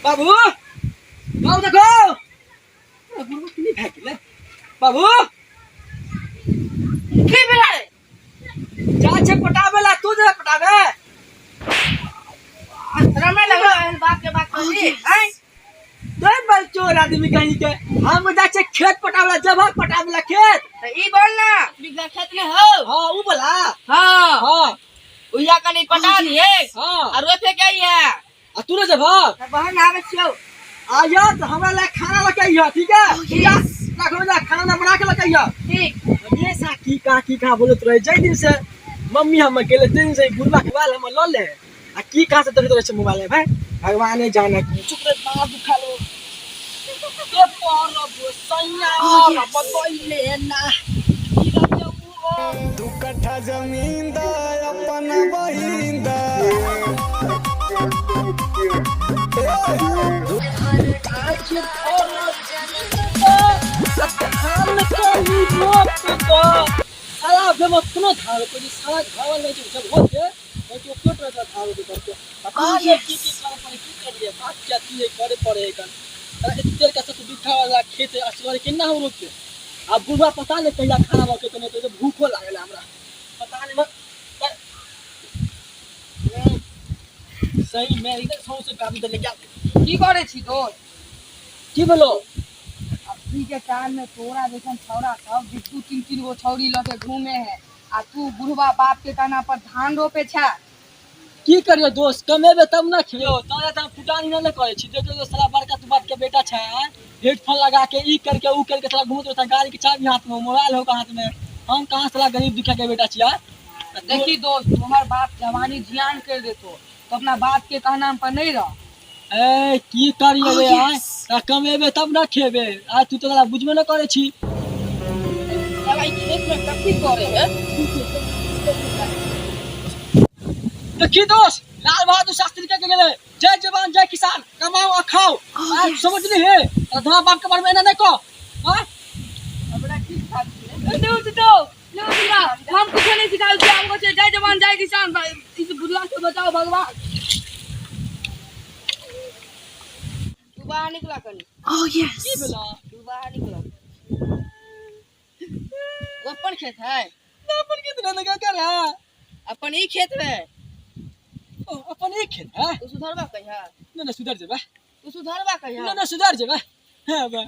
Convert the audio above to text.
बाबू बाबू देखो गुरु की भए गेलै बाबू की भेलै जा छै पटाबे ला तू जे पटाबे रमे लगलो एहन बाप के बात करी आय दे बल चोर आदमी कहीं के हम जा छै खेत पटाबे ला जब पटाबे ला खेत त ई बोल ना बीघा खेत ने हो हां उ बोला हां हां उया कनी पटा दिए हां आ रोपे के है आ तू ने जब बहन आवे छियो आया तो हमरा ला खाना लके आइहा ठीक है जा रखो जा खाना ना बना के लके आइहा ठीक हमेशा की का बोलत रहे जै दिन से मम्मी हमर गेले तै दिन से बुढ़वा के मोबाइल हमर लऽ ले आ की कहाँ से देखैत रहे छै मोबाइल में भाई भगवाने जाने की चुप रे बाप दुखा लो ए परब सैया बतैले ना ई रबिया उ दू कट्ठा जमीन दा अपन बहिन दा धान कहीं रोप दो साला अब हम अपनो धान रोपे छी साला घर नहीं छै जब होते तो जो कोट रहता धान रोपे करके पता नहीं की की करे पड़े की करिए बात क्या की करे पड़े एकर एते का सब बिठा वाला खेत असगर केना हम रोपते आ बुढ़वा पता नहीं कहिया खाना बके तो नहीं तो भूखो लागल हमरा पता नहीं सही में इधर सौ से गाड़ी दे क्या की करे छी दोस्त की बोलो अभी के टाइम में तोरा जैसन छौड़ा सब दू दू तीन तीन गो छौड़ी लऽ के घूमे है आ तू बुढ़वा बाप के कहना पर धान रोपे छा की करियो दोस्त कमेबे तब ना खियो तोरा त फुटानी ना करे छी देखो तो साला बड़का तू बाप के बेटा छै हेडफोन लगा के ई करके ऊ करके साला घूमत रहता गाड़ी के चाबी हाथ में मोबाइल होगा हाथ में हम कहाँ साला गरीब दुखिया के बेटा छिया देखी दोस्त तुम्हार बाप जवानी जियान कर देतो तो अपना बाप के कहना पर नहीं रह ए की करियो रे आय त कमेबे तब ना खेबे आ तू तो साला बुझबे ना करे छी साला ई खेत में कथी करे है देखी दोस्त लाल बहादुर शास्त्री के गेले जय जवान जय किसान कमाओ और खाओ आ समझ नहीं है धमा बाप के बारे में एना नहीं कहो हाँ हमरा ठीक ठाक छै दो दो लो बुढ़वा हम कुछ नहीं सिखाए छी हमको छै जय जवान जय किसान इस बुढ़वा से बचाओ भगवान तू बाहर निकला कनी की भेला तू बाहर निकला वो अपन खेत है अपन कितना लगा कर है अपन ई खेत है ओ, अपन एक खेत है तू सुधरबा कहिया ना ना सुधर जेबे तू सुधरबा कहिया ना ना सुधर जेबे हाँ बा